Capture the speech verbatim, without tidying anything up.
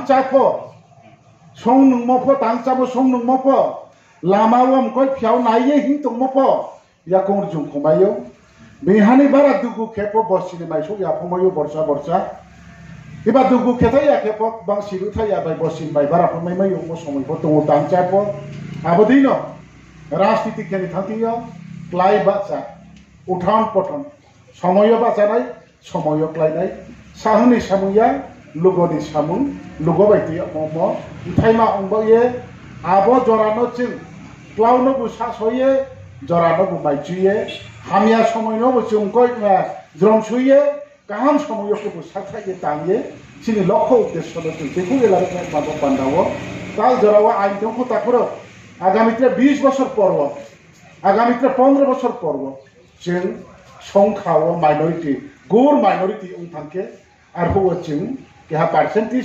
Chá pho, song nungmo pho, tang chámo song nungmo pho, lama wo mkoih phiao nai ye hing tongmo pho, yakoung rjung khomai ou. Bini ha ni bara dugu khe pho bosi ni mai souh ya pho mai ou borsa borsa. Eba dugu khe tha ya khe pho bang siruh tha ya bai bosi ni mai bara pho mai mai ou, bo somoi pho tong ou tang chá pho. Abo dei no rajniti khe ni thanng thing yo klái bahcha, uthon pothon, somoi yo bahcha nai, somoi yo klái nai, sahang ni samung ya, lugo ni samung, lugo bai tui yagmo mo, bthaima ong baoh ye, abo jora no ching, klau no bu sahso ye, jora no bu mai chu ye, hamya somoi no bu chung koih, jrom sui ye, kaham somoi yo khe bu sathai ye tang ye, chini lokho uddesyo no chung jekhou ye laruh nai ma bo panda wo, tal jora wo aini tong kho takhu rao, agami tre bis bosor por wo, agami tre pondro bosor por wo, ching songkha wo minority, gur minority ong thanng khe, arphuh wo ching keha percentage ni